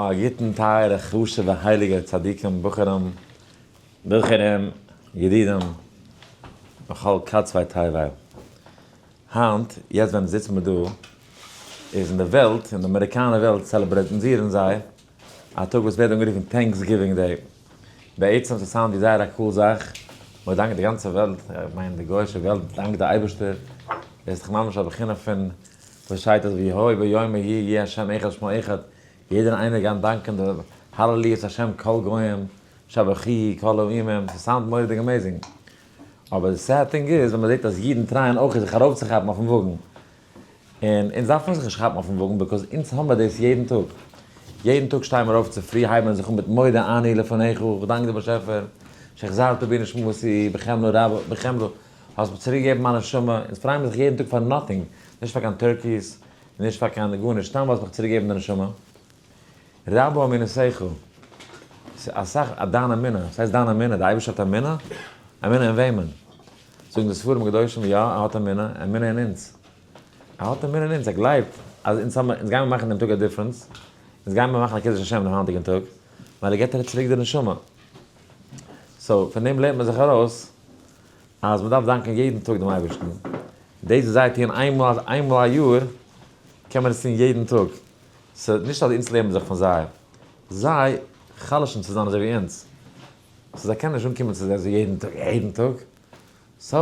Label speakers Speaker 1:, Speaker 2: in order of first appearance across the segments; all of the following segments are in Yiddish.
Speaker 1: א גוטן טייערע חשובע הייליגע צדיקים בחורים בחורים ידידים בכל קצווי תבל. היינט יעצט ווען זיצן מיר דא איז אין די וועלט אין די אמעריקאנער וועלט צעלעברעטנזירן זיי א טאג וואס ווערט אנגערופן Thanksgiving Day. בעצם ס' sound ווי זייער א cool זאך, מען דאנקט די גאנצע וועלט, איך מיין די גוי'אישע וועלט דאנקט די אייבערשטער, דאס איז דאך ממש א בחינה פון וואס שטייט אז והיה ביום ההוא יהיה השם אחד ושמו אחד, יעדער איינער גייט דאנקען די הללו את השם כל גוים שבחוהו כל האומים, ס' sound מורא'דיג amazing. אבער די sad thing איז ווען מען זעט אז אידן try ען אויך זיך ארויפצוכאפן אויפן וואגן, און אונז דארף מען זיך נישט כאפן אויפן וואגן because אונז האמער דאס יעדן טאג. יעדן טאג שטייען מיר אויף צופרי הייבן מיר זיך אן מיט מודה אני לפניך, איך דאנק דיר באשעפער, שהחזרת בי נשמתי, בחמלה רבה, בחמלה, האסט מיר צוריק געגעבן מיין נשמה, אונז פרייען מיר זיך יעדן טאג פאר nothing, נישט פאר קיין turkeys, און נישט פאר קיין גארנישט, סתם האסט מיך צוריק געגעבן די נשמה. רבה אמונתך, ס'איז אסאך א דיין אמונה, וואס הייסט דיין אמונה? די אייבערשטער האט אמונה? אמונה אין וועמען? זאגן די ספרים הקדושים, יא, ער האט אמונה, אמונה אין אונז. ער האט אמונה אין אונז, ער גלייבט אז אונז האבן, אונז גיימיר מאכן דעם טאג א difference, אונז גיימיר מאכן א קידוש השם דעם היינטיגן טאג, ווייל ער געבט אונז צוריק די נשמה. so פון דעם לערנט מען זיך ארויס אז מען דארף דאנקען יעדן טאג דעם אייבערשטן. דאס וואס זיי טוען איינמאל איינמאל א יאר, קען מען עס טון יעדן טאג. ס'איז נישט אז אונז לערנען זיך פון זיי, זיי חלש'ן צו זיין אזוי ווי אונז. so זיי קענען נישט אנקומען צו אזוי יעדן טאג יעדן טאג. so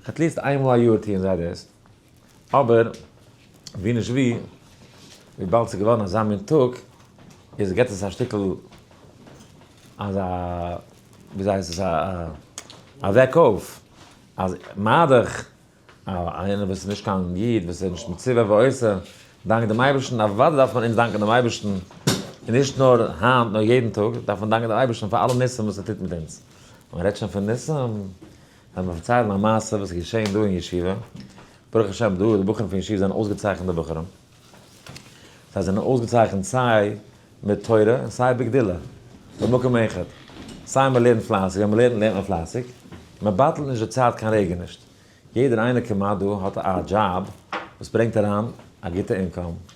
Speaker 1: at least איינמאל א יאר טוען זיי דאס. אבער ווי נישט ווי, וויבאלד ס'איז געווארן אזא מין טאג, איז געבט עס א שטיקל אזא, וויאזוי הייסט עס, א וועק אויף, אז מה דאך איינער וואס איז נישט קיין איד, וואס איז נישט מצווה ועושה, דאנקט דעם אייבערשטן, אוודאי דארף מען אונז דאנקען דעם אייבערשטן, און נישט נאר היינט נאר יעדן טאג דארף מען דאנקען דעם אייבערשטן פאר אלע ניסים וואס ער טוט מיט אונז. מען רעדט שוין פון ניסים, וועל מיר פארציילן א מעשה וואס איז געשען דא אין ישיבה, ברוך השם דא די בחורים פון ישיבה זענען אויסגעצייכנטע בחורים, זיי זענען אויסגעצייכנט סיי מיט תורה און סיי בגדולה, במקום אחד, סיי מען לערנט פלייסיג, ווען מען לערנט לערנט מען פלייסיג, מען בטל'ט נישט די צייט קיין רגע נישט, יעדער איינער כמעט דא האט א דזשאב וואס ברענגט אריין א גוטע income,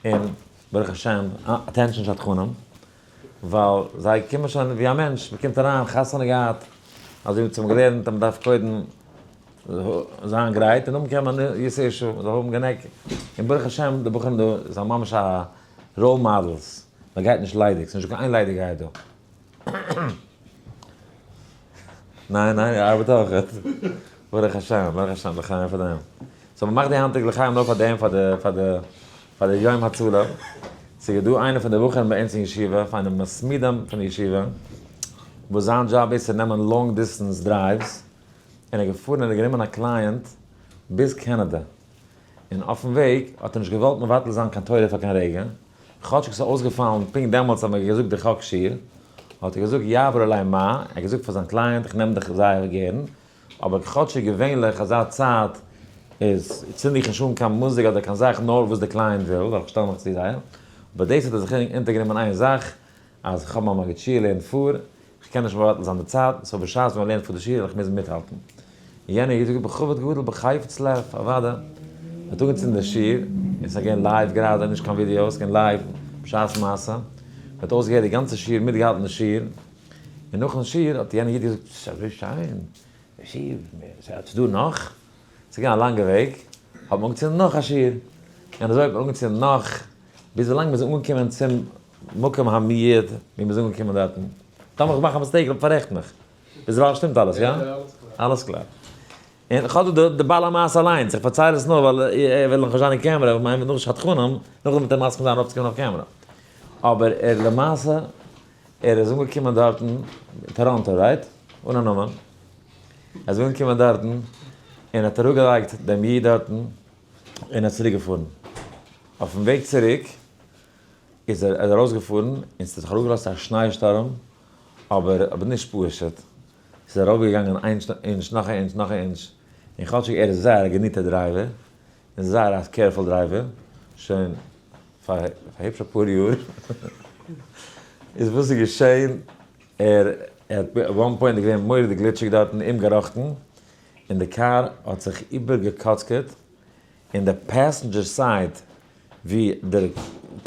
Speaker 1: און ברוך השם attention שדכנים, ווייל זיי קומען שוין ווי א מענטש, מען קומט אריין, חתונה געהאט, אזוי ווי אונז האבן געלערנט אז מען דארף קודם זיין גרייט און נאכדעם קען מען ישא אישה, מען זאל האבן גענוג, און ברוך השם די בחורים דא זענען ממש א role models, מען גייט נישט ליידיג, ס'איז נישטא קיין איין ליידיגייער דא. ניין ניין ער ארבעט אויך, ברוך השם, ברוך השם, לחיים פאר דעם. so מ'מאכט די היינטיגע לחיים נאר פאר דעם, פאר די, פאר די, פאר די יום הצלה. ס'איז דא איינער פון די בחורים ביי אונז אין ישיבה, פון די מתמידים פון די ישיבה, וואס זיין דזשאב איז צו נעמען long distance drives, און ער איז געפארן און ער האט גענומען א client ביז קענעדע. און אויפן וועג האט ער נישט געוואלט מבטל זיין קיין תורה פאר קיין רגע, כאטשיג ס'איז אויסגעפאלן פונקט דעמאלטס אז מ'האט געזאגט די חק שיעור, האט ער געזאגט יעבור עלי מה, ער האט געזאגט פאר זיין client איך נעם דיך זייער גערן, אבער כאטשיג געווענליך אזא צייט איז צינד איך נישט אן קיין מוזיק אדער קיין זאך נאר וואס די client וויל, ווייל איך שטעל מיך צו זייער, אבער דאס האט ער זיך אונטערגענומען איין זאך, אז איך האב מיין מגיד שיעור לערנט פאר, איך קען נישט מבטל זיין די צייט, so בשעת ווען מ'לערנט פאר די שיעור וועל איך מוזן מיטהאלטן. און יענער האט געזאגט בכבוד גדול בחפץ לב, אוודאי. מ'האט אנגעצינדן די שיעור, און ס'איז געווען live גראדע, נישט קיין ווידיאו, ס'איז געווען live בשעת מעשה. מ'האט אויסגעהערט די גאנצע שיעור, מיטגעהאלטן די שיעור, און נאכן שיעור האט יענער איד געזאגט, ס'איז אזוי שיין, די שיעור, ס'איז דא נאך? ס'איז געווען א לאנגע וועג, האט מען אנגעצינדן נאך א שיעור, און אזוי האט מען אנגעצינדן נאך, ביז ווילאנג מ'איז אנגעקומען צום מקום המיועד, ווי מ'איז אנגעקומען דארטן. טאמער איך מאך א mistake, פאררעכט מיך. ביזדערווייל שטימט אלעס, יא? אלעס קלאר. און איך האב דא די בעל המעשה אליינס, איך פארצייל עס נאר ווייל ער וויל נאך נישט זיין אין קעמרע, איך מיין נאך שדכנים, נאכדעם וועט ער מסכים זיין ארויפצוקומען אויף קעמרע. אבער ער למעשה, ער איז אנגעקומען דארטן, טאראנטא, right? אן א נאמען. ער איז אנגעקומען דארטן, און האט אראפגעלייגט דעם איד דארטן, און איז צוריק געפארן. אויפן וועג צוריק איז ער ארויסגעפארן און ס'האט זיך אראפגעלאזט א שניי שטורם, אבער אבער נישט פשוט, ס'איז ארויפגעגאנגען איין אינטש נאך א אינטש נאך א אינטש, און כאטשיג ער איז זייער א געניטער driver, און זייער א careful driver, שוין פאר היפש אפאר יאר, איז וואס איז געשען, ער האט at one point איז געווען מורא'דיג גליטשיג דארטן, אומגעראכטן, און די קאר האט זיך איבערגעקאצקעט, און די passenger side ווי דער.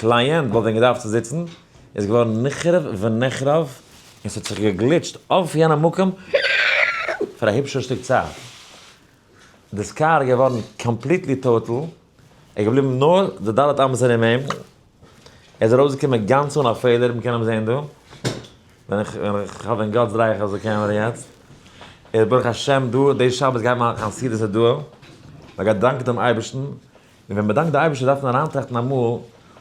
Speaker 1: client וואלט ווען געדארפט צו זיצן, איז געווארן נחרב ונחרב, און ס'האט זיך געגליטשט אויף יענע מקום פאר א היפשע שטיק צייט. דאס קאר איז געווארן completely total, ער איז געבליבן נאר די ד' אמות ארום אים, ער איז ארויסגעקומען גאנץ אן א פעלער, מ'קען אים זען דא, ווען איך ווען איך האב ווען guts דריי איך אויס די קעמערע יעצט, ער איז ברוך השם דא, די שבת גייט מען קיין סעודת הודאה, מען גייט דאנקען דעם אייבערשטן, און ווען מען דאנקט די אייבערשטער דארף מען אריינטראכטן אמאל,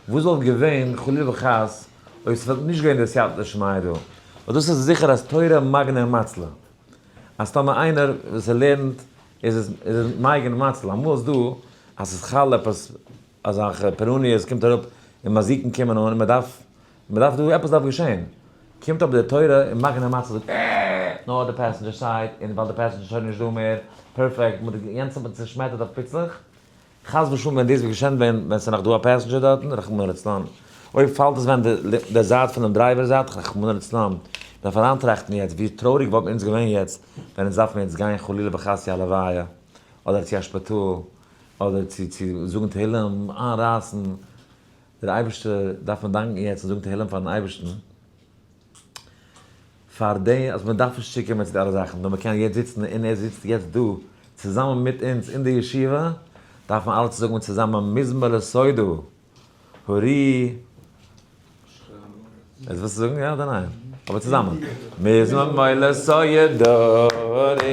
Speaker 1: וואס וואלט געווען חלילה וחס אויב ס'וואלט נישט געווען די סייעתא דשמיא דא, ווייל דאס איז זיכער אז תורה מגנא ומצלה. אז טאמער איינער וואס ער לערנט איז עס איז עס מגין ומציל, אמאל איז דא אז ס'איז חל עפעס אזעלכע פורעניות קומט אראפ און מזיקין קומען אן און מ'דארף מ'דארף דא עפעס דארף געשען, קומט אבער די תורה און מגין ומציל זאגט אה! נאר די passenger side און ווייל די passenger side איז נישט דא מער, perfect, מ'האט יענץ האט מען צושמעטערט אויף פיצלעך, חס ושלום ווען דאס וואלט געשען ווען ווען ס'איז נאך דא א passenger דארטן, רחמנא לצלן. אויב פאלט עס ווען די זייט פונעם driver זייט, רחמנא לצלן. מ'דארף אריינטראכטן יעצט ווי טרויעריג וואלטן אונז געווען יעצט ווען אונז דארפן יעצט גיין חלילה וחס צו א לוויה, אדער צו א שפיטאל, אדער צו צו זאגן תהילים, איינרייסן. דער אייבערשטער דארף מען דאנקן יעצט און זאגן תהילים פארן אייבערשטן. פאר דעם אז מען דארף נישט צוקומען צו די אלע זאכן, נאר מען קען יעצט זיצן און ער זיצט יעצט דא צוזאמען מיט אונז אין די ישיבה, דארף מען אלע צו זאגן צוזאמען מזמור לתודה, הרי. יעצט ווילסטו זאגן יא אדער ניין? אבער צוזאמען. מזמור לתודה, הרי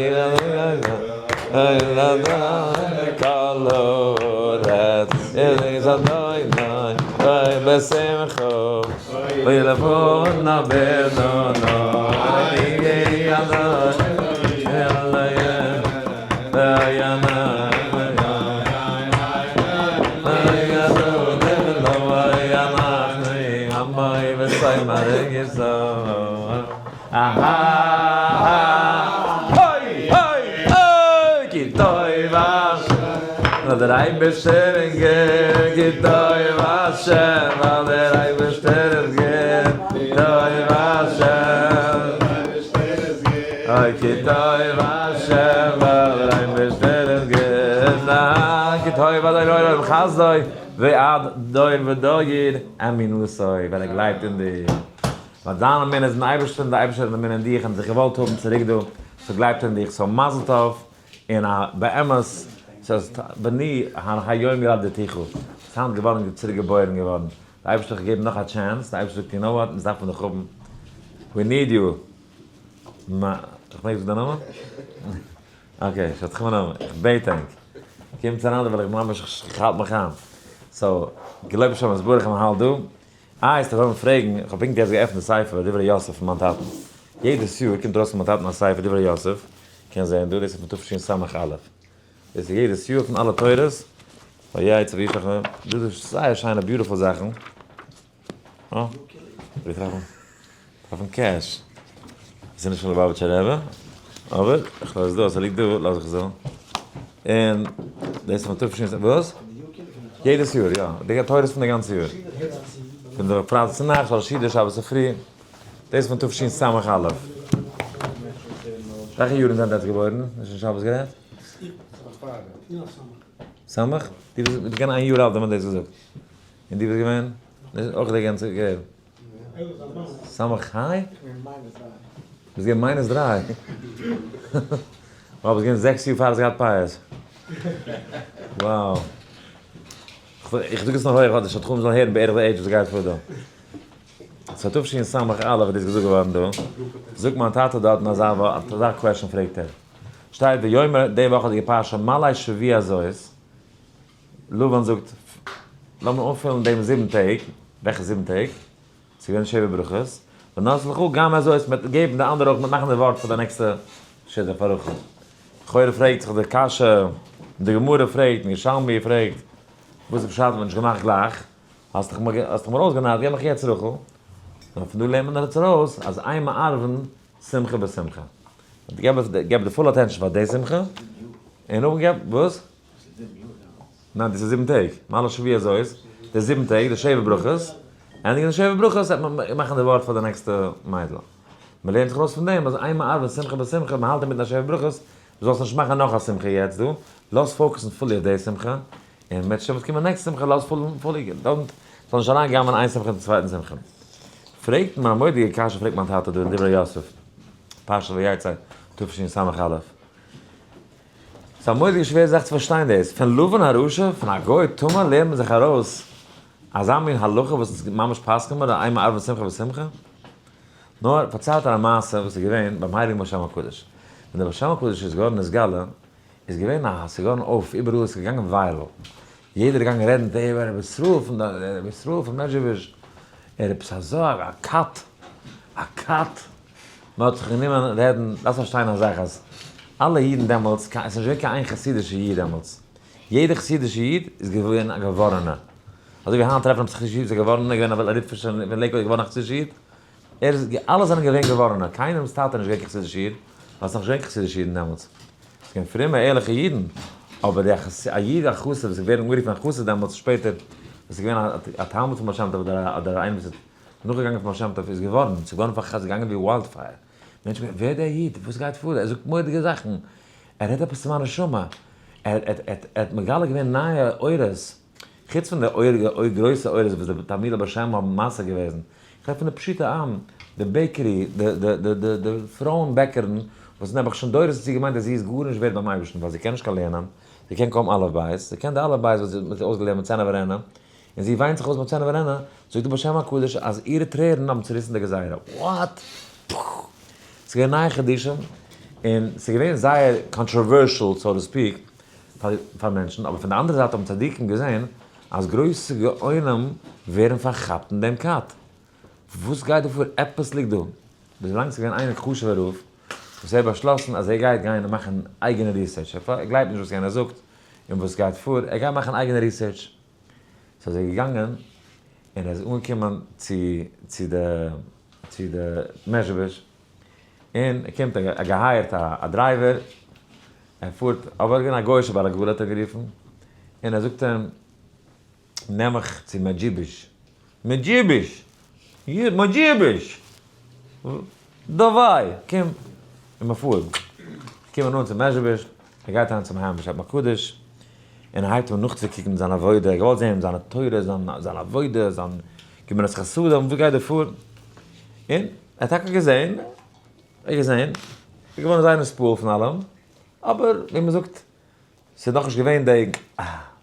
Speaker 1: כל הארץ, בשמחה. ועד דור ודור אמינותו, ווען ער גלייבט אין דיר. ווייל דיין אמונה איז אין אייבערשטען און די אייבערשטער האט אמונה אין דיך און זיך געוואלט האבן צוריק דא, so גלייבט אין דיך, so מזל טוב, און א באמת, ס'איז בני היום ילדתיך, ביסט היינט געווארן צוריק געבוירן געווארן, די אייבערשטער האט דיך געגעבן נאך א chance, די אייבערשטער זאגט you know what, אונז דארפן דיך האבן, we need you, איך מעג זאגן דיין נאמען? okay, שדכנים, איך בעט ענק, קומטס אריין דא ווייל איך ממש איך האלט מיך איין, so, געלויבט השם יתברך מען האלט דא, איי עס וועט וועלן פרעגן, איך האב פונקט יעצט געעפנט די ספר דברי יוסף פון מיין טאטן, יעדעס יאר קומט ארויס פון מיין טאטן א ספר דברי יוסף, קענסט זען דא, דאס איז פון תשס"א, דאס איז יעדעס יאר פון אלע תורות, ויצא וישלח, דאס איז זייער שיינע beautiful זאכן, אה, געטראפן, געטראפן cash, עס איז נישט פון ליובאוויטשער רבי, אבער איך לאז עס דא, אז ס'ליגט דא לאז איך עס דא, און דאס איז פון תש, וואס? יעדעס יאר יא, די תורות פון די גאנצע יאר, פון די פרייטאג צו נאכט, שלש סעודות, שבת צופרי, דאס איז פון תשס"א. וועלכע יארן זענט עטץ געבוירן? נישט אין שבת גערעדט? סמך? דו ביסט געווען איין יאר אלט ווען מ'האט דאס געזאגט. און דו ביסט געווען? אויך די גאנצע גער. סמך היי? ביסט געווען minus דריי? וואו ביסט געווען 6 יאר פאר האסט געהאט פאות. וואו. איך זאג עס נאר הויך ווייל די שדכנים זאלן הערן בערך די עידזש וואס גייט פאר דא. ס'האט תשס"א איז דאס געזאגט געווארן דא. זאגט מיין טאטע דארטן אזא אזא question פרעגט ער. שטייט ויאמר די וואכעדיגע פרשה מלא שבוע הזאת. לבן זאגט, לאמיר אנפילן דעם זיבן טעג, וועלכע זיבן טעג? ס'איז געווען שבע ברכות, ונתן לך גם הזאת, מ'וועט געבן די אנדערע אויך, מ'וועט מאכן די ווארט פאר די נעקסטע שידוך פאר רחל. לכאורה פרעגט זיך די קשיא, און די גמרא פרעגט, און ירושלמי פרעגט, וואס איז פשט מ'האט נישט געמאכט גלייך? האסט דאך מיר האסט דאך מיר אויסגענארט, געב מיך יעצט רחל. נאר פון דא לערנט מען דאך ארויס אז אין מערבין שמחה בשמחה. געב די full attention פאר די שמחה, און נאכדעם געב, וואס? ניין דאס איז זיבן טעג, מלא שבוע הזאת, די זיבן טעג, די שבע ברכות, ענדיגן די שבע ברכות וועט מען מאכן די ווארט פאר די נעקסטע מיידל. מען לערנט זיך ארויס פון דעם אז אין מערבין שמחה בשמחה, מען האלט אינמיטן א שבע ברכות, דו זאלסט נישט מאכן נאך א שמחה יעצט דא, לאז focus ן fully אויף די שמחה, און אם ירצה השם וועט קומען נעקסטע שמחה, לאז fully, don't. זאל נישט אריין גנב'ען איין שמחה אין צווייטן שמחה. פרעגט מען א מורא'דיגע קשיא פרעגט מיין טאטע דא אין דברי יוסף, פרשת ויצא, תשס"א. ס'איז א מורא'דיגע שווערע זאך צו פארשטיין דאס. פון לבן הרשע, פון א גוי טמא לערנט מען זיך ארויס אזא מין הלכה וואס איז ממש פסק'נט מען אין מערבין שמחה בשמחה. נאר פארציילט ער א מעשה וואס איז געווען ביים הייליגן בעל שם הקדוש. ווען דער בעל שם הקדוש איז געווארן נתגלה, איז געווען א, ס'איז געווארן אויף, איבעראל איז געגאנגען viral. יעדער איז געגאנגען רעדן מיט אים, רבי ישראל פון די, רבי ישראל פון מעזשיבוזש, ער איז עפעס אזא, א כת, א כת. מען האט זיך גענומען רעדן, דארפסט פארשטיין א זאך אז אלע אידן דעמאלטס, עס איז נישט געווען קיין איין חסידישע איד דעמאלטס, יעדער חסידישע איד איז געווען א געווארענע, אזוי ווי היינט טרעפן עפעס חסידישע איד וואס איז געווארענע, געווען א ליטווישע פון לעיקוואד געווארן א חסידישע איד, ער איז, אלע זענען געווען געווארענע, קיינעמס טאטע איז נישט געווען קיין חסידישע איד, ווייל עס איז נאך נישט געווען קיין חסידישע אידן דעמאלטס, עס איז געווען פרומע ערליכע אידן, אבער די א איד א חסיד וואס איז געווען אנגערופן א חסיד דעמאלטס שפעטער, וואס איז געווען א תלמיד פון בעל שם טוב אדער אדער איינער וואס איז נאכגעגאנגען פון בעל שם טוב איז געווארן, ס'איז געווארן פאר ס'איז געגאנגען ווי wildfire, מענטשן ווער איז דער איד? וואס גייט פאר? ער זאגט מורא'דיגע זאכן, ער רעדט עפעס צו מיין נשמה, ער האט מגלה געווען נייע אורות, חוץ פון די גרויסע אורות וואס די תלמידי בעל שם האבן משיג געוועזן, איך רעד פון די פשוטע עם, די bakery, די פרויען בעקערן, וואס נעבעך שוין דורות האט זי געמיינט אז זי איז גארנישט ווערד ביים אייבערשטן ווייל זי קען נישט קיין לערנען, זי קען קוים אלף בית, זי קען די אלף בית וואס מען האט איר אויסגעלערנט מיט צאינה וראינה, און זי וויינט זיך אויס ביים צאינה וראינה, זאגט דער בעל שם הקדוש אז אירע טרערן האבן צוריסן די גזירה. What? פוו! ס'איז געווען נייע חידושים, און ס'איז געווען זייער controversial so to speak פאר מענטשן, אבער פון די אנדערע זייט האבן צדיקים געזען אז גרויסע גאונים ווערן פארכאפט אין דעם כת. וואס גייט דא פאר? עפעס ליגט דא. ווילאנג ס'איז געווען איין חשוב'ער רב וואס ער האט באשלאסן אז ער גייט גיין און מאכן אייגענע research, ער גלייבט נישט וואס יענער זאגט און וואס גייט פאר, ער גייט מאכן אייגענע research. so איז ער געגאנגען און ער איז אנגעקומען צו צו די צו די מעזשביזש, און ער קומט ער האט גע hire ט א driver, ער פארט, אבער געווען א גוי'אישע בעל עגלה האט ער גערופן, און ער זאגט אים נעם מיך צו מעזשיביזש, מעזשיביזש! מעזשיביזש! דאוואי! קום! און מען פארט. קומען אן צו מעזשיביזש, ער גייט אריין צום היימישן בית מקדש, און ער הייבט אן נאכצוקוקן זיין עבודה, ער האט געוואלט זען זיינע תורה, זיין עבודה, זיין גמילות חסדים, וואס גייט דא פאר? און ער האט טאקע געזען, ער האט געזען, ער איז געווארן זייער נתפעל פון אלעם, אבער ווי מען זאגט, ס'איז נאכנישט געווען די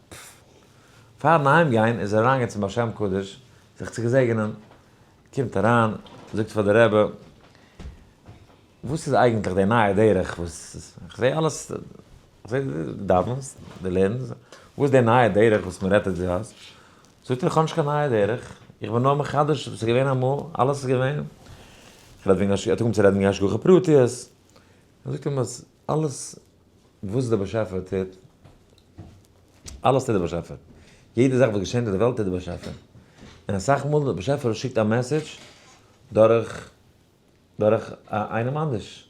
Speaker 1: פפפ. פארן אהיים גיין איז ער אריינגעגאנגען צום בעל שם קדוש זיך צו געזעגענען, קומט אריין, זאגט פאר די רבי, וואס איז אייגנטליך די נייע דרך וואס, איך זע אלעס, איך זע דו דאווענסט, דו לערנסט, וואס איז די נייע דרך וואס מען רעדט אז דו האסט? זאגט ער, איך האב נישט קיין נייע דרך, איך בין נאר מחדש וואס איז געווען אמאל, אלעס איז געווען, איך רעד וועגן, ער האט אנגעהויבן צו רעדן וועגן השגחה פרטיות, ער זאגט אים אז אלעס וואס דער באשעפער טוט, אלעס טוט דער באשעפער, יעדע זאך וואס געשענט אין די וועלט טוט דער באשעפער, און אסאך מאל דער באשעפער שיקט א message דורך דורך איינעם אנדערש,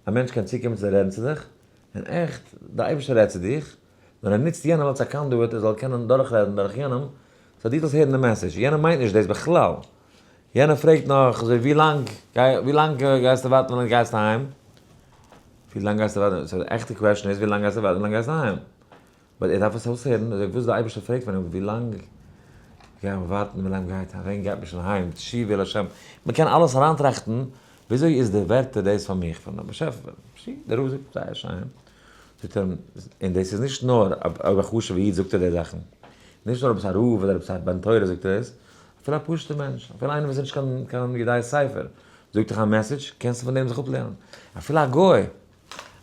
Speaker 1: א מענטש קען צוקומען צו רעדן צו דיך, און עכט דער אייבערשטער רעדט צו דיך, נאר ער נוצט יענעם אלס א conduit ער זאל קענען דורכרעדן דורך יענעם, so דו זאלסט הערן די message, יענער מיינט נישט דאס בכלל, יענער פרעגט נאך אזוי ווי לאנג ווי לאנג גייסטו ווארטן ווי לאנג גייסטו אהיים? ווי לאנג גייסטו ווארטן? so די עכטע question איז ווי לאנג גייסטו ווארטן ווי לאנג גייסטו אהיים? but ער דארף עס אויסהערן אזוי וואס די אייבערשטער פרעגט פון אים ווי לאנג גייט מען ווארטן ווי לאנג גייט ווען גייט מען שוין אהיים תשובה לה' מען קען אלעס אריינטראכטן וויאזוי איז די ווערטער דאס פאר מיך פון די באשעפער דער רב זאגט זייער שיין זאגט ער און דאס איז נישט נאר אויב א חשוב'ע איד זאגט ער די זאכן נישט נאר אויב עס א רב אדער עפעס א בן תורה זאגט ער דאס אפילו א פשוט'ע מענטש, אפילו איינער וואס איז נישט קיין קיין יודע ספר, זאגט דיך א message, קענסטו פון דעם זיך אפלערנען. אפילו א גוי,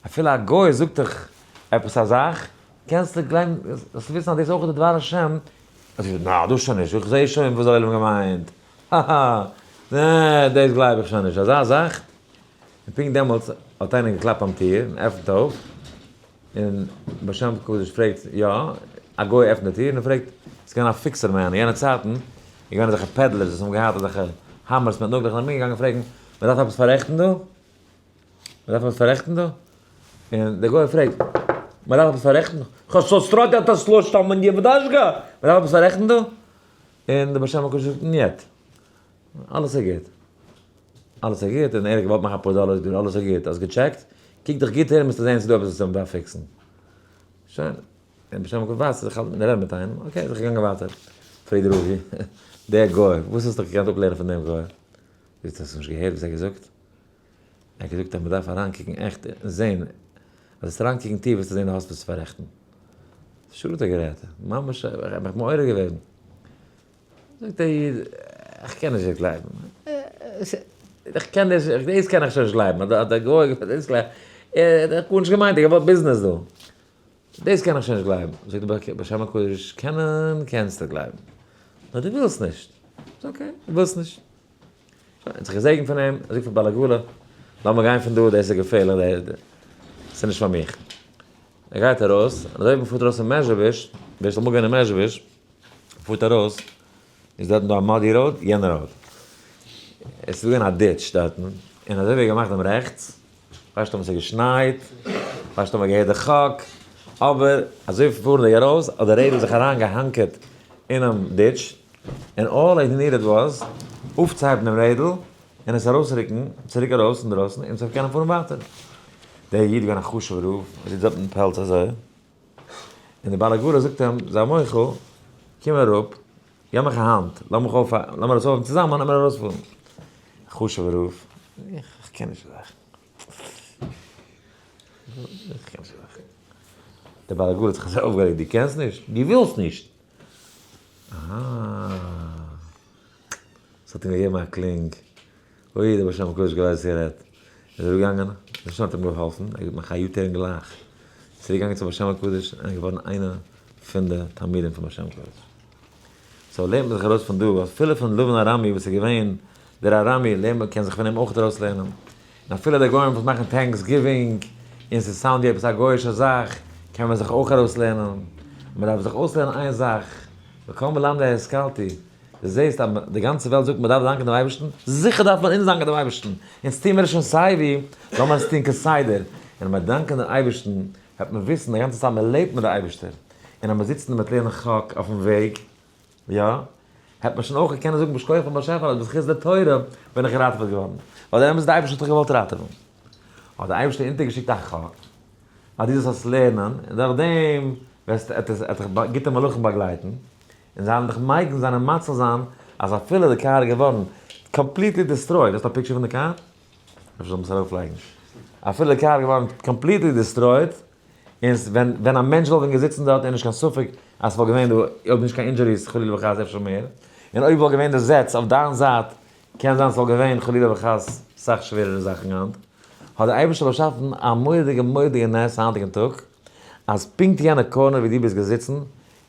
Speaker 1: אפילו א גוי זאגט דיך עפעס א זאך, קענסטו גלייבן, זאלסטו וויסן אז דאס איז אויך די דבר השם, אז איך, נא, דאס שוין נישט, איך זע שוין וואס דער עולם געמיינט, האהא, נע, דאס גלייב איך שוין נישט, אזא זאך, און פונקט דעמאלטס האט איינער געקלאפט ביים טיר און עפנט אויף, און בעל שם הקדוש פרעגט, יא, א גוי עפנט די טיר און ער פרעגט, ס'איז געווען א fixer man, אין יענע צייטן איז געווען אזעלכע peddlers וואס האבן געהאט אזעלכע hammers מיט נאגלעך און ארומגעגאנגען פרעגן, מען דארף עפעס פאררעכטן דא? מען דארף עפעס פאררעכטן דא? און דער גוי פרעגט, מען דארף עפעס פאררעכטן? מען דארף עפעס פאררעכטן דא? און דער בעל שם הקדוש זאגט, ניעט, אלעס איז גוט. אלעס איז גוט, און ער האט געוואלט מאכן אפאר דאלער, זאגט ער אלעס איז גוט, האסט געטשעקט? קוק דיך גוט ארום וועסטו זען ס'איז דא עפעס וואס מען דארף fix ן. שוין, און בשם מקום ווייסט איך האלט מיטן רעדן מיט איינעם, okay איז ער געגאנגען ווייטער, פרעגט דער רבי, דער גוי, וואס האסטו דיך געקענט אפלערנען פון דעם גוי? זאגט ער, האסט נישט געהערט וואס ער האט געזאגט? ער האט געזאגט אז מען דארף אריינקוקן עכט און זען, אז וועסט אריינקוקן טיף וועסטו זען דו האסט וואס צו פאררעכטן. שעה האט ער גערעדט, ממש איך האב מיך מעורר געווען. זאגט דער איד, איך קען נישט דאס גלייבן, איך קען דאס, דאס קען איך שוין נישט גלייבן, אז דער גוי דאס גלייבן, ער האט גארנישט געמיינט, ער האט געוואלט ביזנעס דא, דאס קען איך שוין נישט גלייבן. זאגט דער בעל שם הקדוש, קענען קענסטו גלייבן, נאר דו ווילסט נישט. okay, דו ווילסט נישט. שוין, האט זיך געזעגנט פון אים, זאגט פאר בעל עגלה, לאמיר גיין פון דא, דאס איז געפערליך, דאס איז נישט פאר מיך. ער גייט ארויס, און אזוי ווי מען פארט ארויס פון מעזשביזש, ווער ס'איז אמאל געווען אין מעזשביזש, פארט ארויס, איז דארטן דא א muddy road, יענע road. עס איז געווען א ditch דארטן, און אזוי ווי ער האט געמאכט דעם רעכטס, ווייסט נישט אויב עס איז געשנייט, ווייסט נישט אויב ער געהערט די חק, אבער אזוי פארנדיג ארויס האט די רעדל זיך אריין געהאנקעט אינעם ditch, און all he needed was אויפצוהייבן דעם רעדל און עס ארויסרוקן צוריק ארויס אינדרויסן און ס'זאל קענען פארן ווייטער. דער איד איז געווען א חשוב'ער רב, ער זיצט דארט מיטן פעלץ אזוי, און דער בעל עגלה זאגט אים, זיי מוחל, קום אראפ, געב מיך א האנט, לאמיך אויף, לאמיר עס אויפהייבן צוזאמען און מיר ארויספארן. חשוב'ער רב, איך קען נישט די זאכן. איך קען נישט די זאכן. דער בעל עגלה האט זיך אזוי אויפגערעגט, דו קענסט נישט? דו ווילסט נישט! אהא. ס'האט אים געגעבן א קלינג. אוי, דער בעל שם הקדוש געווייסט וואס ער רעדט. איז ער אראפגעגאנגען, נישט נאר האט אים געהאלפן, ער האט געמאכט א U-turn גלייך. צוריק געגאנגען צום בעל שם הקדוש און איז געווארן איינער פון די תלמידים פון בעל שם הקדוש. so לערנט מען זיך ארויס פון דא, אפילו פון לבן ארמי וואס איז געווען דער ארמי, לערנט מען, קען זיך פון אים אויך ארויס לערנען. און אפילו די גוים וואס מאכן Thanksgiving, און ס'איז sound ווי עפעס א גוי'אישע זאך, קען מען זיך אויך ארויס לערנען. מען דארף זיך אויסלערנען איין זאך, וכל מלמדי השכלתי, דו זעסט אז די גאנצע וועלט זאגט מען דארף דאנקען דעם אייבערשטן, זיכער דארף מען אונז דאנקען דעם אייבערשטן, אונז טוען מיר עס שוין סייווי, לאמיר עס טון כסדר, און אז מיר דאנקען דעם אייבערשטן וועט מען וויסן די גאנצע צייט מען לעבט מיט די אייבערשטער, און אז מען זיצט און מען לערנט חק אויפן וועג, יא, העט מען שוין אויך קענען זאגן בשכוח פון באשעפער אז בזכות די תורה בין איך געראטעוועט געווארן, ווייל דער אמת איז די אייבערשטער האט דיך געוואלט ראטעווען, האט די אייבערשטער אונטערגעשיקט א חק אז דו זאלסט עס לערנען, און דורך דעם וועסטו עט דיך גוטע מלאכים באגלייטן, און זיי וועלן דיך מגין זיין און מציל זיין אז אפילו די קאר איז געווארן completely destroyed, האסט א picture פון די קאר? אפשר זאל מען עס ארויפלייגן. אפילו די קאר איז געווארן completely destroyed, און ווען ווען א מענטש וואלט ווען געזיצן דארט איז נישט קיין ספק אז ס'וואלט געווען דא, אויב נישט קיין injuries חלילה וחס אפשר מער, און אויב וואלט געווען די זעץ אויף דיין זייט קען זיין ס'וואלט געווען חלילה וחס סאך שווערערע זאכן היינט. האט דער אייבערשטער באשאפן א מורא'דיגע מורא'דיגע נס היינטיגן טאג, אז פונקט יענע corner ווי דו ביסט געזיצן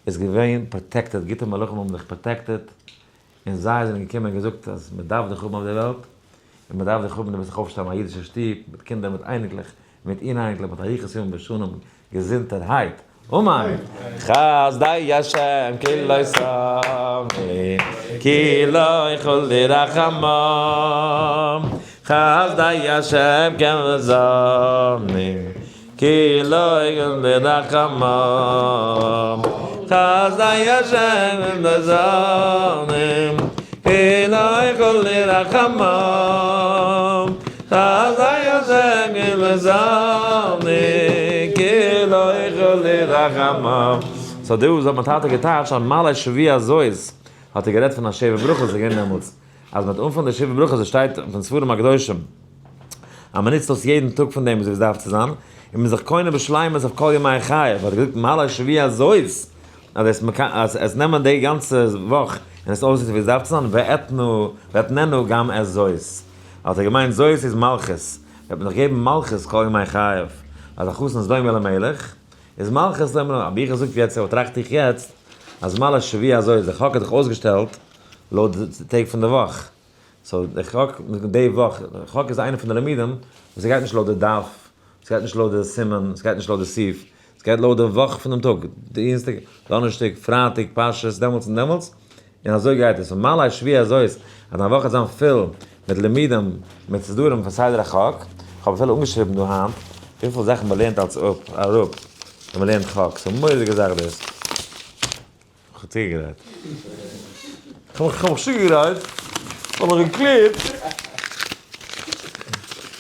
Speaker 1: איז געווען protected, גוטע מלאכים האבן דיך protected, און זיי זענען געקומען און געזאגט אז מען דארף דיך האבן אויף דער וועלט, און מען דארף דיך האבן, דו מוזט זיך אויפשטעלן א אידישע שטוב, מיט קינדער, מיט אייניקלעך, מיט אוראייניקלעך, מיט אריכות ימים ושנים, געזונטערהייט, אמן! חסדי השם כי לא תמנו, כי לא כלו רחמיו, חסדי השם כי לא תמנו, כי לא כלו רחמיו, חסדי השם כי לא תמנו, כי לא כלו רחמיו, חסדי השם כי לא תמנו, כי לא כלו רחמיו. so דא האט מיין טאטע געטייטשט אז מלא שבוע הזאת האט ער גערעדט פון א שבע ברכות איז געווען דעמאלטס אז מ'האט אנפאנג די שבע ברכות עס שטייט פון ספרים הקדושים אז מ'נוצט אויס יעדן טאג פון דעם אזוי ווי עס דארף צו זיין, און מ'איז זיך קונה בשלימות אויף כל ימי חייו, האט ער געזאגט מלא שבוע הזאת אז עס אז עס נעמען די גאנצע וואך און עס אויסנוצן ווי עס דארף צו זיין, ואתנו ואתננו גם את זאת, האט ער געמיינט זאת איז מלכות, וועט מען דאך געבן מלכות כל ימי חייו, אז א חתן איז דומה למלך, איז מלכות דומה למלך, האב איך געזאגט יעצט, אבער טראכט איך יעצט, אז מלא שבוע הזאת, די חק האט זיך אויסגעשטעלט לויט די טעג פון די וואך, so די חק די וואך, חק איז איינע פון די לימודים וואס ס'גייט נישט לויט די דף, ס'גייט נישט לויט די סימן, ס'גייט נישט לויט די סעיף, ס'גייט לויט די וואך פונעם טאג, דינסטאג, דאנערשטאג, פרייטאג, פרשת, דעמאלטס און דעמאלטס, און אזוי גייט עס, און מלא שבוע הזאת, אז דיין וואך וועט זיין פול מיט לימודים, מיט סדרים פון סדר החק, כ'האב אפילו אנגעשריבן דא היינט וויפיל זאכן מ'לערנט אלס אפ, אראפ, ווען מ'לערנט חק, ס'איז א מורא'דיגע זאך דאס. כ'האב צוגעגרייט. כ'האב מיך צוגעגרייט, כ'האב מיך געקלערט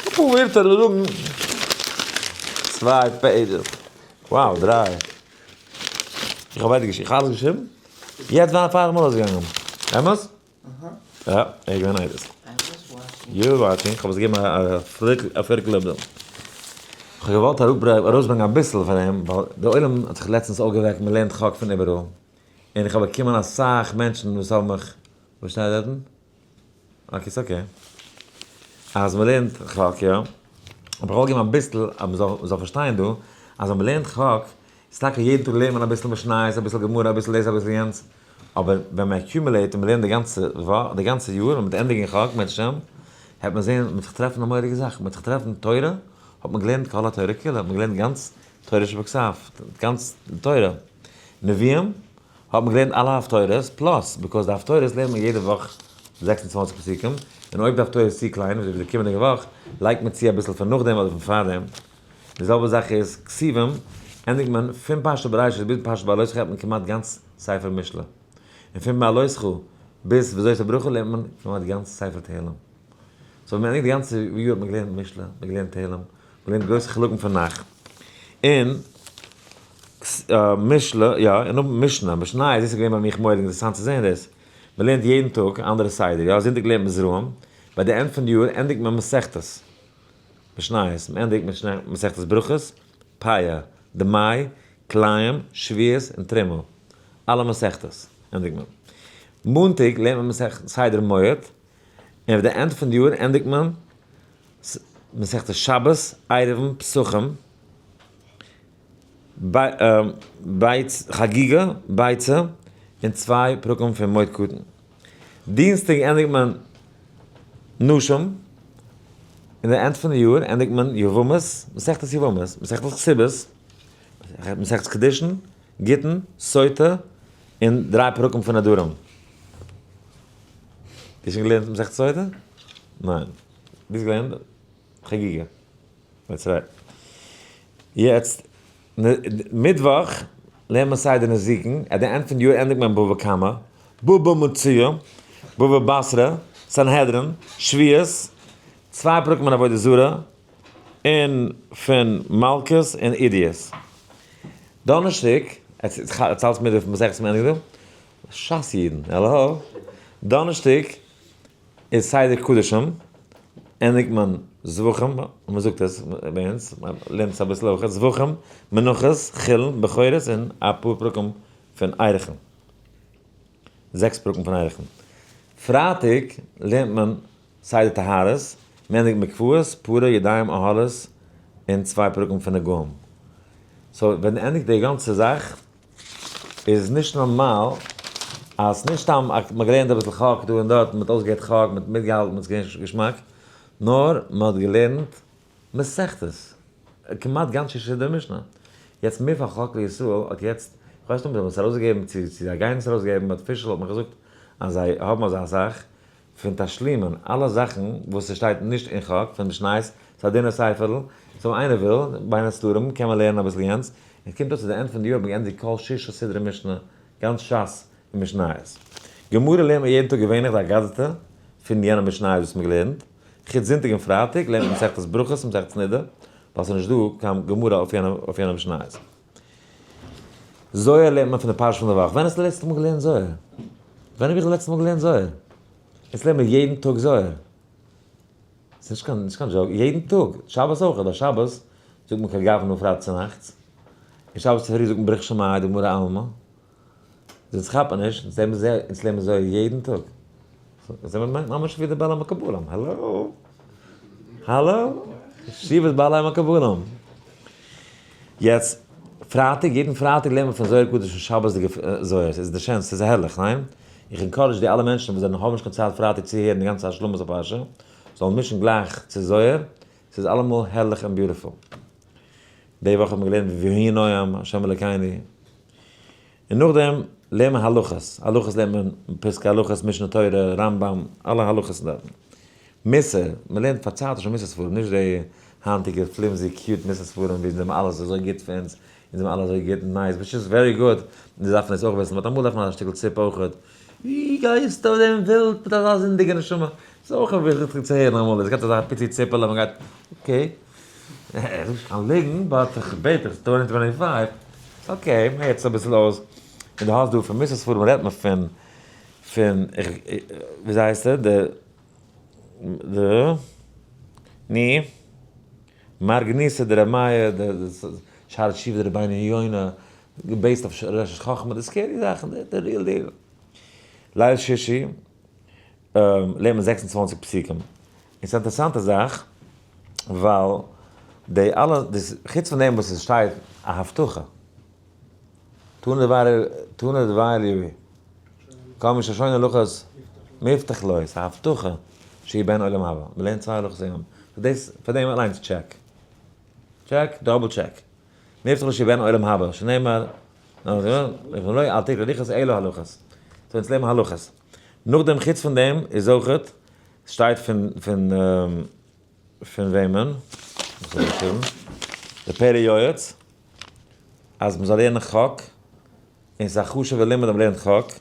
Speaker 1: אפאר ווערטער צו זאגן. צוויי pages. Wow, דריי. איך האב ווייטער געשריבן. איך האב אלעס געשריבן? יעצט בין איך פאר אמאל אויסגעגאנגען. אמת? יא, ער איז געווען עדות. You watching, כ'האב עס געגעבן א פערטל אפדעיט. כ'האב געוואלט ארויסברענגען אביסל פון אים, ווייל די עולם האט זיך לעצטנס אויפגעוועקט, מען לערנט חק פון איבעראל, און איך האב באקומען אסאך מענטשן וואס האבן מיך, וואס שטייט דארטן? okay, ס'איז okay. אז מען לערנט חק, יא. אבער איך וואלט געבן אביסל, אז מען זאל פארשטיין דא, אז ווען מען לערנט חק, איז טאקע יעדן טאג לערנט מען אביסל משניות, אביסל גמרא, אביסל דאס, אביסל יענץ, אבער ווען מען accumulate און מען לערנט די גאנצע וואך, די גאנצע יאר, און מען וועט ענדיגן חק, בעזרת השם, העט מען זען, מען וועט זיך טרעפן א מורא'דיגע זאך, מען וועט זיך טרעפן תורה, האט מען געלערנט כל התורה כולה, האט מען געלערנט גאנץ תורה שבכתב, גאנץ תורה. נביאים, האט מען געלערנט אלע הפטורות, plus, because די הפטורות לערנט מען יעדע וואך 26 פסוקים, און אויב די הפטורה איז צו קליין, אזוי ווי די קומענדיגע וואך, לייגט מען צו אביסל פון נאכדעם אדער פון פארדעם. די זעלבע זאך איז כתובים, ענדיגט מען פון פרשת בראשית ביז פרשת בהעלותך האט מען כמעט גאנץ ספר משלי. און פון בהעלותך ביז וזאת הברכה לערנט מען כמעט גאנץ ספר תהלים. so ווען מען ענדיגט די גאנצע יאר האט מען געלערנט משלי, מען האט געלערנט תהלים, מען לערנט גרויסע חלקים פון נ"ך. און משלי, יא, און נאך משנה, משניות, דאס איז געווען ביי מיך מורא'דיג אינטערעסאנט צו זען דאס. מען לערנט יעדן טאג אנדערע סדר, יא, זונטאג לערנט מען זרעים, ביי די end פון די יאר ענדיגט מען מסכתות. משניות, מען ענדיגט מיט מסכת ברכות, פאה, דמאי, כלאים, שבועות און תרומה. אלע מסכתות ענדיגט מען. מאנטאג לערנט מען מסכת סדר מועד, און אויף די end פון די יאר ענדיגט מען מסכת שבת, עירובין, פסחים, חגיגה, ביצה, און צוויי פרקים פון מועד קטן. דינסטאג ענדיגט מען נשים, אין די end פון די יאר ענדיגט מען יבמות, מסכת יבמות, מסכת כתובות, מסכת קידושין, גיטין, סוטה, און דריי פרקים פון נדרים. דו האסט שוין געלערנט מסכת סוטה? ניין. דו האסט געלערנט חגיגה. That's right. יעצט, מיטוואך לערנט מען סדר נזיקין, at the end פון די יאר ענדיגט מען בבא קמא, בבא מציעא, בבא בתרא, סנהדרין, שבועות, צוויי פרקים אין עבודה זרה, און פון מלקות און עדיות. דאנערשטאג, עטס האלטס מיט די מסכת מ'ענדיגט דא? שס אידן, העלא! דאנערשטאג איז סדר קדשים, ענדיגט מען זבחים, מען זאגט עס ביי אונז, מען לערנט עס אביסל אויך, זבחים, מנחות, חולין, בכורות און אפאר פרקים פון ערכין. זעקס פרקים פון ערכין. פרייטאג לערנט מען סדר טהרות, מען ענדיגט מקוואות, פרה, ידיים, אהלות, און צוויי פרקים פון נגעים. so ווען מען ענדיגט די גאנצע זאך, איז נישט נארמאל אז נישט סתם אז מ'האט געלערנט אביסל חק דא און דארט, מ'האט אויסגעהערט חק, מ'האט מיטגעהאלטן, ס'איז געווען געשמאק, נאר מ'האט געלערנט מסכתות, כמעט גאנץ ששה סדרי משנה. יעצט מפעל חק לישראל האט יעצט, כ'ווייס נישט אויב זיי האבן עס ארויסגעגעבן צו זיי גייען עס ארויסגעבן, but פישל האט מיך געזאגט אז זיי האבן אזא זאך פון תשלימין, אלע זאכן וואס ס'שטייט נישט אין חק פון משניות, ס'איז א דינע ספר'ל, so איינער וויל, בין הסתרים קען מען לערנען אביסל יענץ, און קומט אויס צו די end פון די יאר האט מען געענדיגט כל ששה סדרי משנה, גאנץ שס און משניות. גמרא לערנט מען יעדן טאג געווענליך די אגדתא פון יענע משניות וואס מען געלערנט, חוץ זונטאג און פרייטאג לערנט מען מסכת ברכות און מסכת נדה, ווייל ס'איז נישט דא קיין גמרא אויף יענע משניות. זוהר לערנט מען פון די פרשה פון די וואך. ווען האסטו די לעצטע מאל געלערנט זוהר? ווען האב איך די לעצטע מאל געלערנט זוהר? יעצט לערן מיר יעדן טאג זוהר. ס'איז נישט קיין, נישט קיין joke, יעדן טאג, שבת אויך, אבער שבת זאגט מען כגוונא פרייטאג צונאכטס, און שבת צופרי זאגט מען בריך שמיה דמרא עלמא. אונז כאפן נישט, אונז לערנען זוהר, אונז לערנען זוהר יעדן טאג. אונז זענען ממש ווי די בעלי מקובלים, האלא? האלא? ישיבת בעלי מקובלים. יעצט, פרייטאג, יעדן פרייטאג לערנט מען פון זוהר הקדוש און שבת'דיגע זוהר, ס'איז די שענסטע, ס'איז הערליך, ניין? איך encourage די אלע מענטשן וואס זענען האבן נישט קיין צייט פרייטאג צו הערן די גאנצע השלמת הפרשה, זאלן מישן גלייך צו זוהר, ס'איז אלעמאל הערליך און beautiful. די וואך האט מען געלערנט ויהי נועם ה' אלוקינו, און נאכדעם לערנט מען הלכות, הלכות לערנט מען פסקי הלכות, משנה תורה, רמב"ם, אלע הלכות דארטן. מוסר, מען לערנט פארצייטישע מוסר ספרים, נישט די היינטיגע flimsy cute מוסר ספרים ווי אונז זענען אלעס אזוי גוט פאר אונז, אונז זענען אלע אזוי גוט און nice, which is very good, אונז דארפן עס אויך וויסן, but אמאל דארף מען א שטיקל ציפ אויכעט, ווי גייסטו אויף דעם וועלט מיט אזא זינדיגע נשמה? ס'איז אויך וויכטיג צו הערן אמאל, עס געבט אזא פיצי ציפעלע, מען גייט okay, איך זאג נישט קיין ליגן, but איך בעט דיך, ס'איז 2025, okay, מען הערט עס אביסל אויס, און דו האסט דא פון מוסר ספרים רעדט מען פון. פון, וויאזוי הייסט ער, די, די, ני, מרגניתא דר' מאיר, די שערי תשובה דרבינו יונה, גע base ט אויף ראשית חכמה, די scary זאכן, די real deal. ליל שישי לערנט מען 26 פסוקים. און ס'איז א אינטערעסאנטע זאך, ווייל די אלע, חוץ פון דעם וואס עס שטייט א הבטחה, תנא דבי אליהו, כל מי ששונה הלכות מובטח לו, ס'איז א הבטחה שיהיה בן עולם הבא, מ'לערנט צוויי הלכות היום, דאס פאר דעם אליינס check, check, double check, מובטח לו שיהיה בן עולם הבא, שנאמר, לא אל תקרא הלכות אלא הלכות, so אונז לערנען הלכות. נאכדעם חוץ פון דעם איז אויכעט, שטייט פון פון פון וועמען? וואס האב איך געשריבן? די פלא יועץ, אז מ'זאל לערנען חק, און ס'איז א חשוב'ע לימוד אז מ'לערנט חק,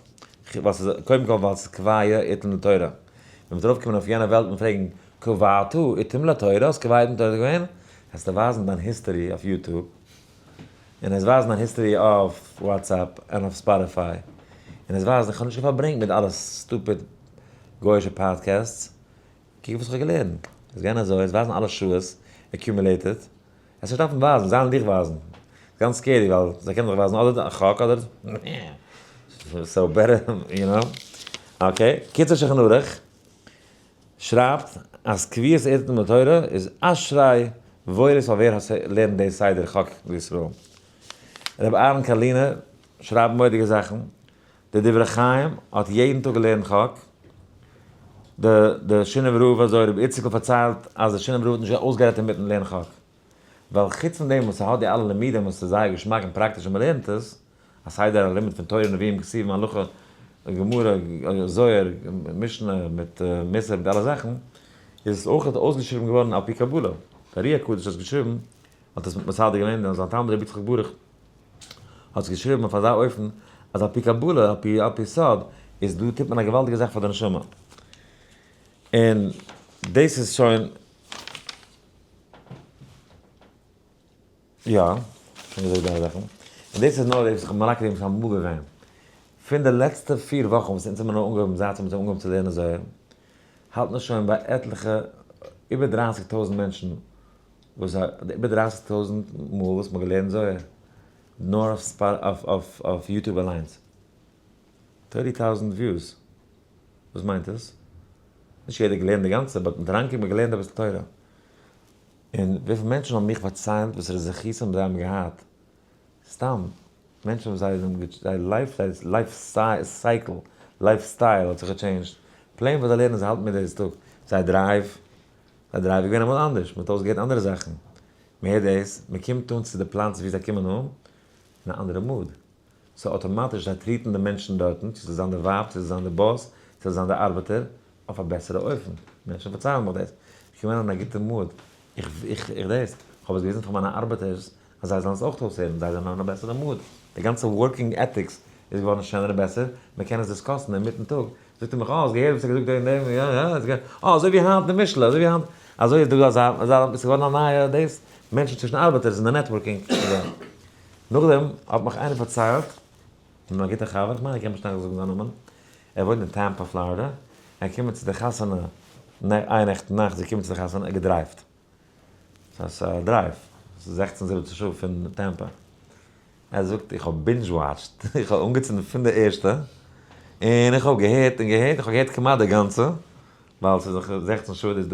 Speaker 1: ווייל ס'איז, קודם כל ווייל ס'איז קובע עתים לתורה. ווען מ'וועט ארויפקומען אויף יענע וועלט און פרעגן, קבעת עתים לתורה, האסט קובע עתים לתורה געווען? וועסטו ווייזן דיין history אויף YouTube, און עס ווייזן דיין history אויף WhatsApp און אויף Spotify, און עס ווייזן איך האב נישט פארברענגט מיט אלע stupid גוי'אישע podcasts, קוק וואס איך האב געלערנט, עס גייען אזוי, עס ווייזן אלע שעות accumulated, עס נישט דארפן ווייזן, זיי וועלן דיך ווייזן, גאנץ scary ווייל זיי קענען דיך ווייזן אדער א חק אדער so better you know, okay, קיצור שולחן ערוך שרייבט אז קביעות עתים לתורה איז אשרי וואויל איז פאר ווער עס לערנט די סדר חק לישראל. רבי אהרן קארלינער שרייבט מורא'דיגע זאכן, די דברי חיים האט יעדן טאג געלערנט חק, די די שינאווער רב אזוי רבי איציקל פארציילט אז די שינאווער רב האט נישט אויסגערעדט אינמיטן לערנען חק, ווייל חוץ פון דעם וואס ס'האט די אלע לימודים וואס איז זייער געשמאק און פראקטיש און מ'לערנט עס, א סדר הלימוד פון תורה נביאים כתובים הלכה גמרא זוהר משנה מיט מוסר מיט אלע זאכן, איז עס אויך אויסגעשריבן געווארן על פי קבלה, די ארי הקדוש האט עס געשריבן, האט עס מסדר געווען און זיין תלמיד רבי יצחק ברוך האט עס געשריבן אויף אזא אופן אז על פי קבלה על פי על פי סוד איז דא טוט מען א געוואלדיגע זאך פאר די נשמה, און דאס איז שוין. יא, שוין געזאגט די אלע זאכן. און דאס איז נאר דאס וואס איך האב מלקט געווען פון אמאל געווען. פון די לעצטע פיר וואכן וואס אונז האבן נאר אנגעהויבן זייט אונז האבן אנגעהויבן צו לערנען זוהר, האלט מען שוין ביי עטליכע איבער דרייסיג טויזנט מענטשן וואס איבער דרייסיג טויזנט מאל וואס מ'האט געלערנט זוהר נאר אויף אויף YouTube אליינס. thirty thousand views. וואס מיינט עס? נישט יעדער געלערנט די גאנצע, but מיט אריינקוקן מ'האט געלערנט אביסל תורה. און וויפיל מענטשן האבן מיך פארציילט וואסערע זכותים זיי האבן געהאט, סתם מענטשן וואס זיי האבן זייער life life cycle, life style האט זיך גע change ט, plain וואס זיי לערנען זיי האלטן מיט דאס טאג, זיי drive, זיי drive איז געווען אמאל אנדערש, מען האט אויסגעהערט אנדערע זאכן, מען הערט דאס, מען קומט אן צו די פלאץ ווי זיי קומען אן, אין א אנדערע mood, so אטאמאטיש זיי treat ן די מענטשן דארטן, צו ס'זאל זיין די ווייב, צו ס'זאל זיין די boss, צו ס'זאל זיין די ארבעטער, אויף א בעסערע אופן. מענטשן פארציילן מיך דאס. איך קום אריין אין א גוטע mood. איך איך איך דאס. איך האב עס געוויזן פאר מיינע ארבעטערס אז זיי זאלן עס אויך אויסהערן. זיי זענען אין א בעסערע mood. די גאנצע working ethics איז געווארן שענער און בעסער. מען קען עס discuss ן אינמיטן טאג. זאגט ער מיך, אה, האסט געהערט וואס ער האט געזאגט וועגן דעם? יא, יא. אה, אזוי ווי היינט די משל, אזוי ווי היינט. אזוי איז דא אזא, אזא, עס איז געווארן א נייע דאס. מענטשן צווישן ארבעטערס אין די networking. נאכדעם האט מיך איינער פארציילט, מיין גוטער חבר, איך מיין איך קען נישט זאגן זיין נאמען, ער וואוינט אין טעמפא פלארידע, ער איז געקומען צו די חתונה, איין נעכטן נאכט איז ער געקומען צו די חתונה, ער האט גע drive ט, ס'איז א drive, ס'איז זעכצן זיבעצן שעה פון טעמפא, ער זאגט איך האב binge watched, איך האב אנגעצינדן פון די ערשטע, און איך האב געהערט און געהערט, איך האב געהערט כמעט די גאנצע, ווייל ס'איז דאך 16 שעה, דאס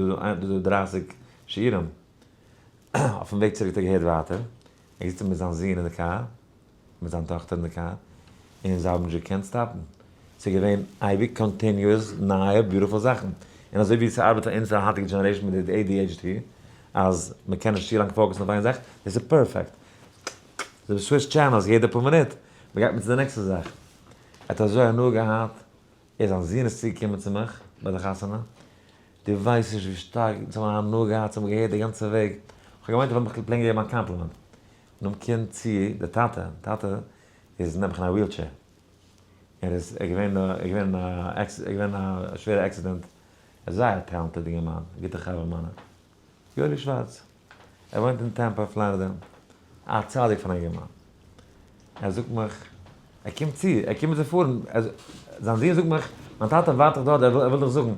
Speaker 1: איז דא 30 שיעורים, אויפן וועג צוריק האט ער געהערט ווייטער, ער זיצט מיט זיין זון אין די קאר, מיט זיין טאכטער אין די קאר, און זיי האבן נישט געקענט stop ן. ס'איז געווען אייביג continuous נייע beautiful זאכן. און אזוי ווי ס'ארבעט פאר אונזער היינטיגע generation מיט די ADHD, אז מ'קען נישט צו לאנג focus ן אויף איין זאך, דאס איז perfect. זיי switch channels יעדע פאר מינוט, מ'גייט מיט צו די נעקסטע זאך. ער האט אזוי הנאה געהאט, ער זיין זון איז צוגעקומען צו מיך ביי די חתונה, דו ווייסט נישט ווי שטארק אונז האבן הנאה געהאט, אונז האבן געהערט די גאנצע וועג, איך האב געמיינט ער וויל מיך plain געבן א compliment, נאכדעם קומט צו די טאטע, די טאטע איז נעבעך אין א wheelchair, ער איז ער געווען ער געווען א ער געווען א שווערע accident, ער איז זייער א talented אינגערמאן, א גוטע חבר מיינער, יואלי שווארץ, ער וואוינט אין טעמפא פלארידע, א צדיק פון א אינגערמאן, ער זאגט מיך, ער קומט צו, ער קומט צו פארן, זיין זון זאגט מיך, מיין טאטע ווארט דאך דארט, ער וויל דאך זאגן.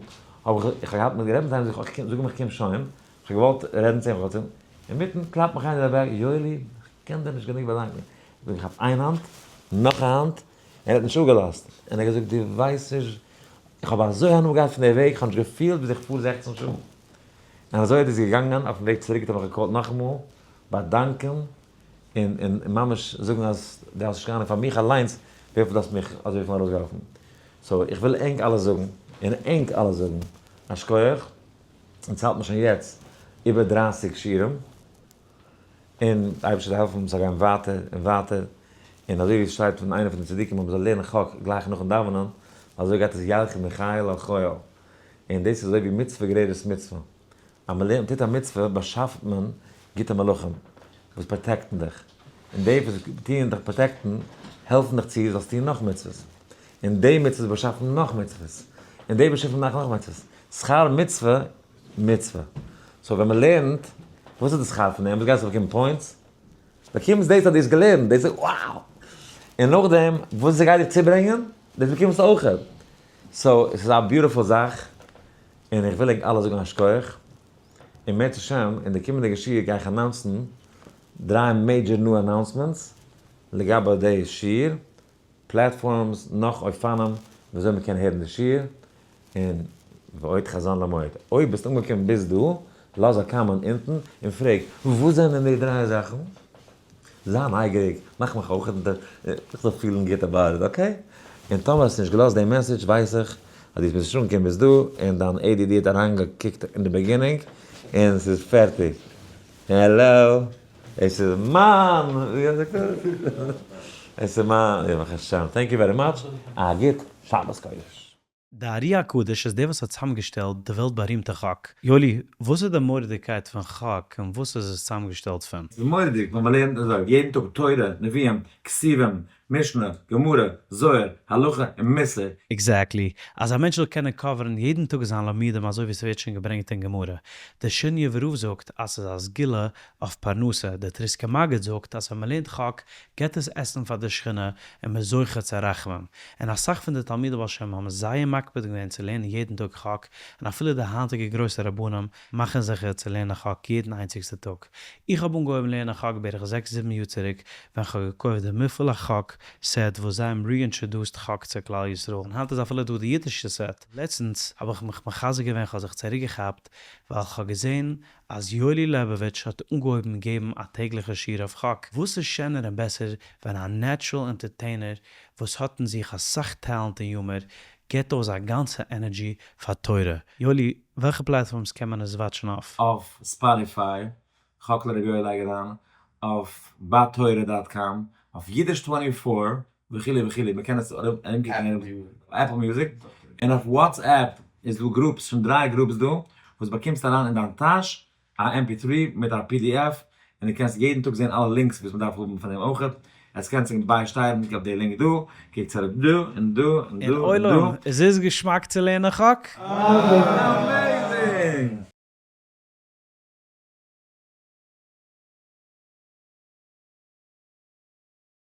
Speaker 1: האב איך, איך האב געהאט מיט גערעדט מיט אים, זאג איך, זאג אים איך קום שוין. איך האב געוואלט רעדן צו אים, איך האב געוואלט, אינמיטן קלאפט מיך איינער אוועק, יואלי, איך קען דיר נישט גענוג באדאנקען. זאג איך, כאפ איין האנט, נאך א האנט, ער האט נישט אפגעלאזט, און ער האט געזאגט, דו ווייסט נישט, איך האב אזוי הנאה געהאט פון די וועג, איך האב נישט געפילט ווי איך פאר 16 שעה. און אזוי איז עס געגאנגען, אויפן וועג צוריק האט ער מיך גע call ט נאכאמאל, באדאנקען, און און ממש זאגן אז דו האסט נישט קיין אהנונג פאר מיך אליינס וויפיל דו האסט מיך אזויפיל ארויסגעהאלפן. so איך וויל ענק אלע זאגן, און ענק אלע זאגן, א שכוח, אונז האלט מיר שוין יעצט איבער 30 שיעורים, און די אייבערשטער זאל העלפן ס'זאל גיין ווייטער און ווייטער, און אזוי ווי עס שטייט פון איינער פון די צדיקים אז מ'זאל לערנען חק גלייך נאכן דאווענען, אזוי גייט עס ילכו מחיל אל חיל, און דאס איז אזוי ווי מצוה גוררת מצוה, אז מ'לערנט טוט א מצוה באשאפט מען גוטע מלאכים וואס protect ן דיך, און די וואס טוען דיך protect ן העלפן דיך צו זאלסט טון נאך מצוות, און די מצוות באשאפן נאך מצוות, און די באשאפן נאך נאך מצוות, שכר מצוה מצוה. so ווען מ'לערנט, וואס איז די שכר פון דעם? וואס גייסטו באקומען points? באקומסט דאס אז דו האסט געלערנט, דאס איז wow! און נאכדעם וואס עס גייט דיך צוברענגען, דאס באקומסטו אויך. so עס איז א beautiful זאך, און איך וויל ענק אלע זאגן א שכוח. און אם ירצה השם, אין די קומענדיגע שיעור גיי איך announce ן דריי major new announcements לגבי די שיעור, platforms, נאך אופנים וויאזוי מען קען הערן די שיעור, און ועוד חזון למועד. אויב ביסט אנגעקומען ביז דא, לאז א comment אונטן און פרעג, וואס זענען די דריי זאכן? זיי נייגעריג, מאך מיך אויך איך זאל פילן גוט about it, okay? און טאמער האסטו נישט געלאזט די message ווייס איך אז דו ביסט נישט אנגעקומען ביז דא און דיין ADD האט אריינגעקוקט אין די beginning און ס'איז פערטיג. העלאו! עס איז מיין! ווי זאגט ער? עס איז מיין! ברוך השם! thank you very much! א גוט שבת קודש!
Speaker 2: די ארי הקדוש איז דער וואס האט צוזאמגעשטעלט די וועלט בארימטע חק. יואלי, וואס איז די מורא'דיגקייט פון חק און וואס איז עס צוזאמגעשטעלט פון?
Speaker 1: ס'איז מורא'דיג ווען מ'לערנט אזוי יעדן טאג תורה, נביאים, כתובים, משנה, גמרא, זוהר, הלכה און מוסר.
Speaker 2: exactly. אז א מענטש זאל קענען cover ן יעדן טאג זיין לימודים אזוי ווי ס'ווערט שוין געברענגט אין גמרא. דער שינאווער רב זאגט אז ס'איז א סגולה אויף פרנסה, דער טריסקער מגיד זאגט אז ווען מ'לערנט חק געבט עס עסן פאר די שכינה און מ'איז זוכה צו רחמים. און אסאך פון די תלמידי בעל שם האבן זייער מקפיד געווען צו לערנען יעדן טאג חק, און אפילו די היינטיגע גרויסע רבנים מאכן זיכער צו לערנען חק יעדן איינציגסטע טאג. איך האב אנגעהויבן לערנען חק בערך זעקס זיבן יאר צוריק ווען כ'האב געקויפט די מפעל החק set וואס זיי האבן reintroduced חק צו כלל ישראל און היינט איז אפילו דא די אידישע set. לעצטנס האב איך מיך מחזק געווען כ'האב זיך צוריקגעכאפט ווייל כ'האב געזען אז יואלי לעבאוויטש האט אנגעהויבן געבן א טעגליכע שיעור אויף חק, וואס איז שענער און בעסער ווען א natural entertainer וואס האט אין זיך אסאך טאלאנט און humor געבט אויס זיין גאנצע energy פאר תורה. יואלי, וועלכע platforms קען מען עס watch ן אויף?
Speaker 1: אויף Spotify, חק לר' יואל לייג אריין, אויף בתורה dot com, אויף אידיש 24, וכו' וכו', מען קען עס ארומקוקן אויף Apple Music, און אויף WhatsApp איז דא groups, שוין דריי groups דא, וואס באקומסט אריין אין דיין טאש א MP3 מיט א PDF, און דו קענסט יעדן טאג זען אלע links וואס מען דארף האבן פון דעם אויכעט, עס קענסט זיך ביישטייערן אויף די link דא, קוקטס אראפ דא און דא און דא
Speaker 2: און
Speaker 1: און דא.
Speaker 2: עולם, איז עס געשמאק צו לערנען חק?
Speaker 1: amazing!